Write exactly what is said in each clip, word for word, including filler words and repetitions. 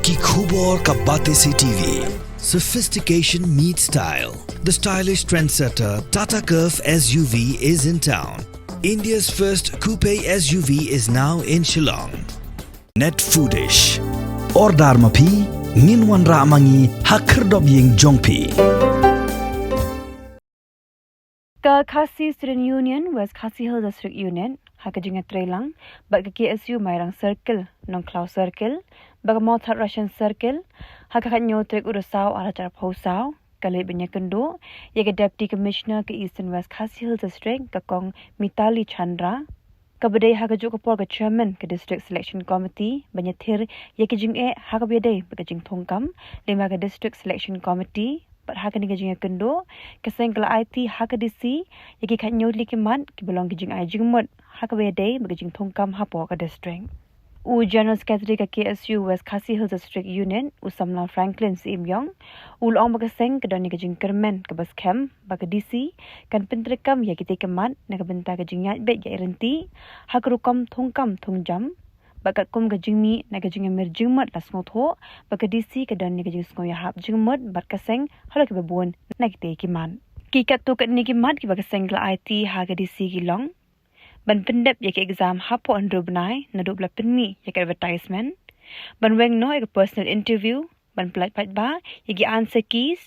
Ki khubor ka Batesi T V. Sophistication meets style. The stylish trendsetter Tata Curvv S U V is in town. India's first coupe S U V is now in Shillong. Net Foodish. Order ma phi, ngin wanrah ma ngi ha khyrdop ïing jong phi. Ka Khasi Student Union West Khasi Hills District Unit ha ka jingïatreilang bad ka K S U Mairang Circle, Nongkhlaw Circle, bad ka Mawthadraishan Circle ha ka khathynñiew tarik u Risaw arhajar arphew saw ka leit ban ïakynduh ïa ka Deputy Commissioner ka Eastern West Khasi Hills District, ka Kong Mitali Chandra, kaba dei ha kajuh ka por ka Chairman ka District Selection Committee, ban ïathir ïa ki jingeh ha kaba ïadei bad ka jingthungkam lem bad ka District Selection Committee. Bad ha kane ka jingïakynduh, ka seng ka la aiti ha ka D C ïa ki khathynñiew tylli ki mat kiba long ki jingai jingmut ha kaba ïadei bad ka jingthungkam hapoh ka district. U General Secretary ka K S U West Khasi Hills District Unit, u samla Franklin Syiemiong, u la ong ba ka seng ka don ïa ka jingkyrmen kaba skhem ba ka D C kan pyntreikam ïa kitei ki mat na ka bynta ka jingïaid beit ïaid ryntih ha ka rukom thungkam thungjam. Bad katkum ka jingmih na ka jingïamir jingmut, la sngewthuh ba ka D C ka don ïa ka jingsngew ïahap jingmut bad ka seng halor kiba bun na kitei ki mat. Ki katto katne ki mat kiba ka seng ka la aiti ha ka D C ki long: ban pyndep ïa ki exam hapoh hynriew bnai naduh ba la pynmih ïa ka advertisement, ban weng noh ïa ka personal interview, ban pyllait paidbah ïa ki answer keys,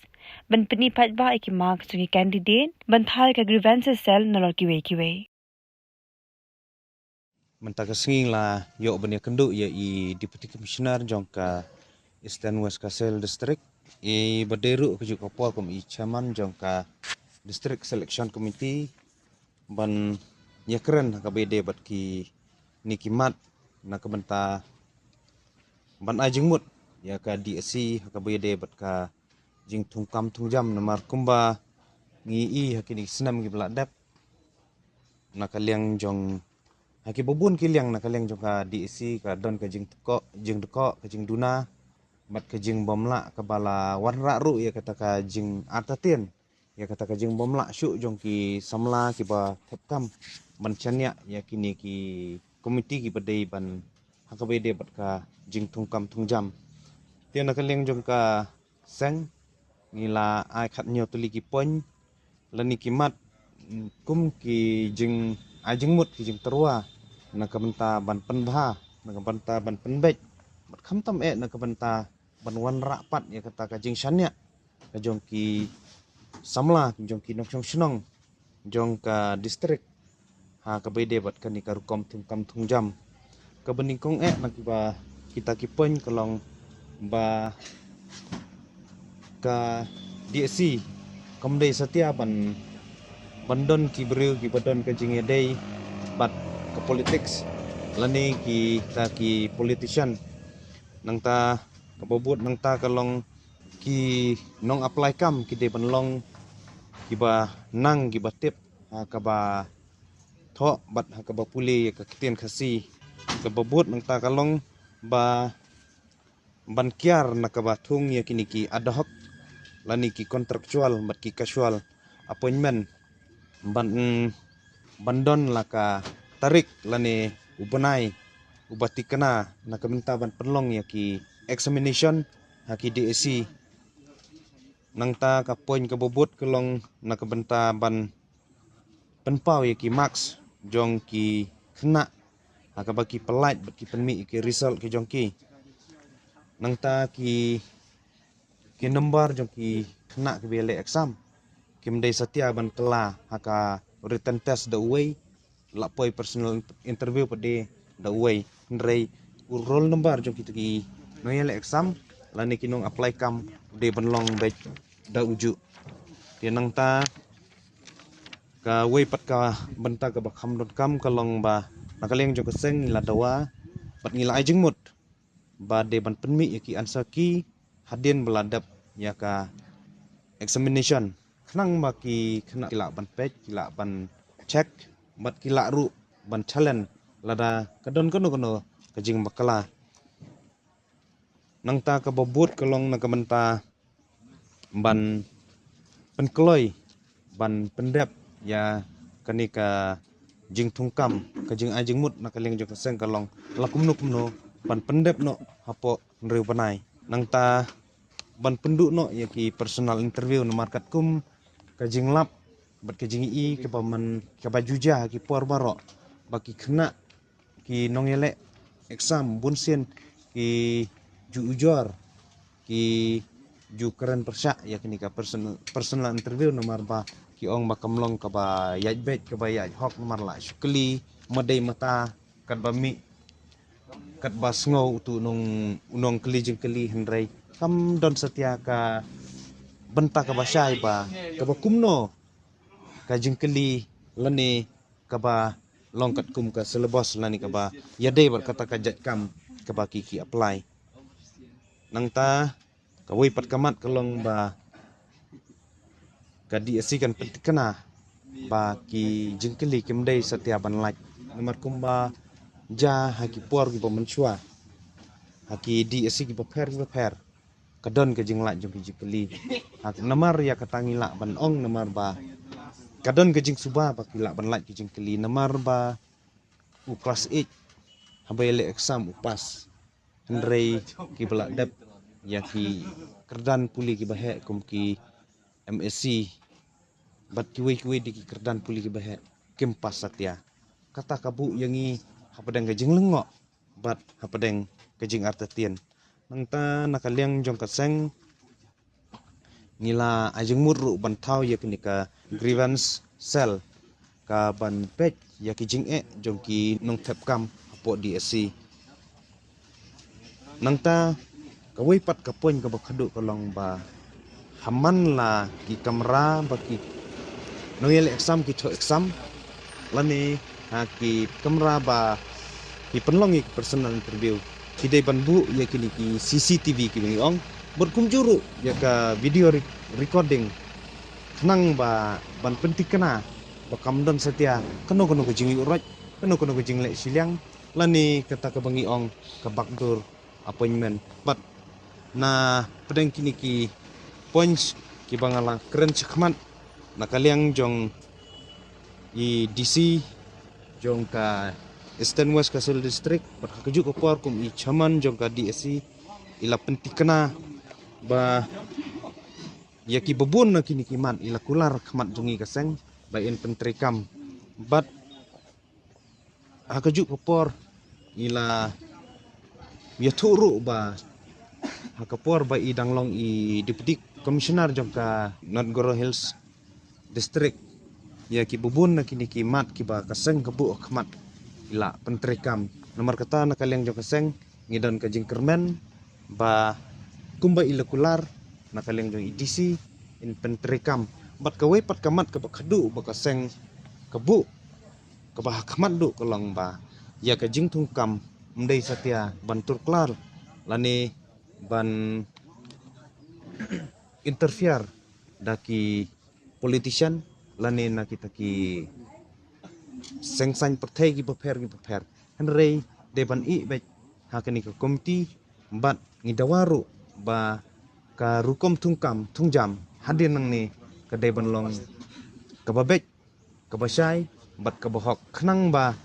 ban pyni paidbah ïa ki marks jong ki candidate, ban thad ïa ka grievances cell, nalor kiwei kiwei. Mynta ka sngi la ïoh ban ïakynduh ïa i Deputy Commissioner jong ka Eastern West Khasi Hills District, i ba dei ruh kajuh ka por kum i Chairman jong ka District Selection Committee, ban ïakren ha kaba ïadei bad kine ki mat na ka bynta ban ai jingmut ïa ka D S C ha kaba ïadei bad ka jingthungkam thungjam. Namar kumba ngi i ha kine ki snem kiba la dep, na ka liang jong, ha kiba bun ki liang, na ka liang jong ka D S C ka don ka jingdkoh, jingdkoh, ka jingduna bad ka jingbymlah kaba la wanrah ruh ïa kata ka jingartatien, ïa kata ka jingbymlah shuh jong ki samla kiba thep kam ban shaniah ïa kine ki komiti kiba dei ban ha kaba ïadei bad ka jingthungkam thungjam. Te na ka liang jong ka seng, ngi la ai khathynñiew tylli ki point lane ki mat, mm, kum ki jingai jingmut, ki jingtyrwa na ka bynta ban pynbha, na ka bynta ban pynbeit, bad khamtam eh na ka bynta ban wanrah pat ïa kata ka jingshaniah ka jong ki samla, jong ki nongshong shnong jong ka district ha kaba ïadei bad kane ka rukom thungkam thungjam. Kaba nyngkong eh na kiba kita ki point ka long ba ka D S C kam dei satia ban, ban don ki briew kiba don ka jingïadei bad ka politics lane kita ki politician. Nangta kaba bud nangta ka long ki nong apply kam ki dei ban long kiba nang, kiba tip ha kaba thoh bad ha kaba pule ïa ka ktien Khasi. Kaba bud nangta ka long ba ban kiar na kaba thung ïa kine ki ad hoc lane ki contractual bad ki casual appointment, ban, ban don la ka tarik lane u bnai uba thikna na ka bynta ban pynlong ïa ki examination ha ki D S C. Nangta ka point kaba bud ka long na ka bynta ban pynpaw ïa ki marks jong ki khynnah ha kaba ki pyllait bad ki pynmih ïa ki result ki jong ki. Nangta ki, ki number jong ki khynnah kiba ïaleh exam kim dei satia ban kylla ha ka written test da uwei, la poi personal interview pat de da uwei, hynrei u roll number jong kita ki nongïaleh exam lane ki nong apply kam u dei ban long beit da ujuh. Te nangta kawei pat ka bynta kaba kham donkam ka long ba na ka liang jong ka seng ngi la dawa bad ngi la ai jingmut ba dei ban pynmih ïa ki answer key hadien ba la dep ïa ka examination, khnang ba ki khynnah ki lah ban peit, ki lah ban check bad ki lah ruh ban challenge lada ka don kano kano ka jingbakla. Nangta kaba bud ka long na ka bynta ban pynkloi, ban pyndep ïa kane ka jingthungkam, ka jingai jingmut na ka liang jong ka seng ka long la kumno kumno ban pyndep noh hapoh hynriew bnai. Nangta ban pynduh noh ïa ki personal interview namar katkum ka jinglap bad ka jingïohi kaba man kaba ju jia ha ki por baroh ba ki khynnah ki nongïaleh exam bun sien ki ju ujor ki ju kren pyrshah ïa kane ka personal, personal interview namar ba ki ong ba kam long kaba ïaid beit kaba ïaid hok namar la shu kylli ma dei mata katba mih katba sngew utu u nong u nongkylli jingkylli hynrei kam don satia ka bynta kaba shai ba kaba kumno ka jingkylli lane kaba long katkum ka syllabus lane kaba ïadei bad kata ka jait kam kaba ki ki apply. Nangta kawei pat ka mat ka long ba ka DSC kan pynthikna ba ki jingkylli kim dei satia ban lait namar kumba jia ha ki por kiba mynshuwa ha ki DSC kiba pher kiba pher ka don ka jinglait jong ki jingkylli. Ha, namar ïa kata ngi lah ban ong namar ba ka don ka jingsuba ba ki lah ban lait ki jingkylli namar ba u klas eight haba ïaleh exam u pass hynrei kiba la dep ïa ki kyrdan pule kiba heh kum ki MSc bad kiwei kiwei de ki kyrdan pule kiba heh kim pass satia. Kata ka buh ïa ngi hapdeng ka jinglyngngoh bad hapdeng ka jingartatien. Nangta na ka liang jong ka seng ngi la ai jingmut ruh ban thaw ïa kane ka grievance cell ka ban peit ïa ki jingeh jong ki nongthep kam hapoh DSC. Nangta kawei pat ka point kaba khadduh ka long ba ha man la ki kamra ba ki nongïaleh exam ki thoh exam lane ha ki kamra ba ki pynlong ïa ki personal interview ki dei ban buh ïa kine ki CCTV kiba ngi ong bad kumjuh ruh ïa ka video re- recording khnang ba ban pynthikna ba kam don satia kano kano ka jingïuhroit kano kano ka jingleh shiliang lane kata kaba ngi ong ka backdoor appointment. Bad na pdeng kine ki points kiba nga la kren shakhmat na ka liang jong i DC jong ka Eastern West Khasi Hills District bad ha kajuh ka por kum i chairman jong ka DSC i la pynthikna ba ïa kiba bun na kine ki mat i la kular khmat jong ngi ka seng ba in pyntreikam bad ha kajuh ka por i la ïathuh ruh ba ha ka por ba i dang long i Deputy Commissioner jong ka North Garo Hills District ïa kiba bun na kine ki mat kiba ka seng ka buh khmat i la pyntreikam. Namar kata na ka liang jong ka seng ngi don ka jingkyrmen ba kumba i la kular na ka liang jong i DC in pyntreikam. Bad kawei pat ka mat kaba khadduh ba ka seng ka buh kaba ha khmat duh ka long ba ïa ka jingthungkam ym dei satia ban turklar lane ban interfere da ki politician lane na kita ki seng saiñ pyrthei kiba pher kiba pher. Hynrei dei ban ïeh beit ha kane ka komiti bad ngi dawa ruh ba ka rukom thungkam thungjam hadien nangne ka dei ban long kaba beit kaba shai bad kaba hok khnang ba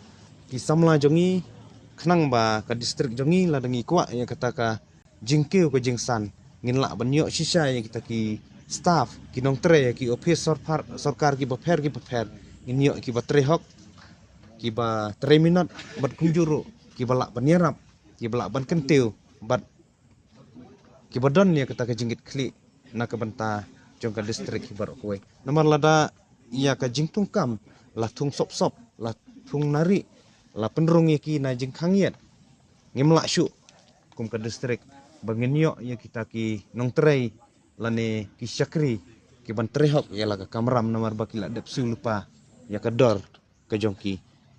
ki samla jong ngi khnang ba ka district jong ngi lada ngi kwah ïa kata ka jingkiew ka jingsan ngin lah ban ïoh shisha ïa kita ki staff ki nongtrei ïa ki ophis sorkar sorkar kiba pher kiba pher ngin ïoh kiba trei hok kiba trei minot bad kumjuh ruh kiba lah ban ïarap kiba lah ban kyntiew bad kiba don ïa kata ka jingkitkhlieh na ka bynta jong ka district hi baroh kawei. Namar lada ïa ka jingthungkam la thung sop sop la thung nari la pynrung ïa ki na jingkhang ïet ngim lah shuh kum ka district ba ngin ïoh ïa kita ki nongtrei lane ki shakri ki ban trei hok ïa la ka kamram namar ba ki la dep siew lypa ïa ka dor ka jong ki.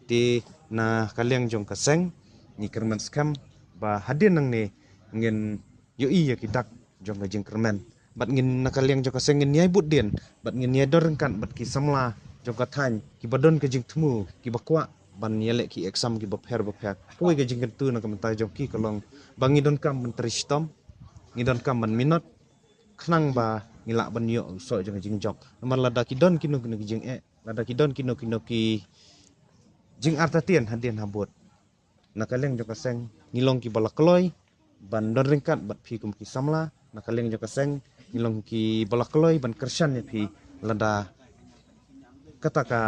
Te na ka liang jong ka seng ngi kyrmen skhem ba hadien nangne ngin ïohi ïa ki dak jong ka jingkyrmen bad ngin na ka liang jong ka seng ngin ïai bud dien bad ngin ïai don ryngkat bad ki samla jong ka thaiñ kiba don ka jingthmu kiba kwah ban ïaleh ki exam kiba pher ba pher. Kawei ka jingkyntu na ka bynta jong ki ka long ba ngi donkam ban trei shitom ngi donkam ban minot khnang ba ngi lah ban ïoh u soh jong ka jingjop. Namar lada ki don kino kino ki jingeh lada ki don kino kino ki jingartatien hadien habud na ka liang jong ka seng ngi long kiba la kloi ban don ryngkat bad phi kum ki samla na ka liang jong ka seng, ngi long ki ba la kloi ban kyrshan ïa phi lada kata ka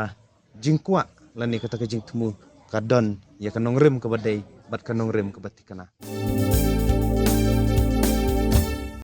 jingkwah lane kata ka jingthmu ka don ïa ka nongrim kaba dei bad ka nongrim kaba thikna.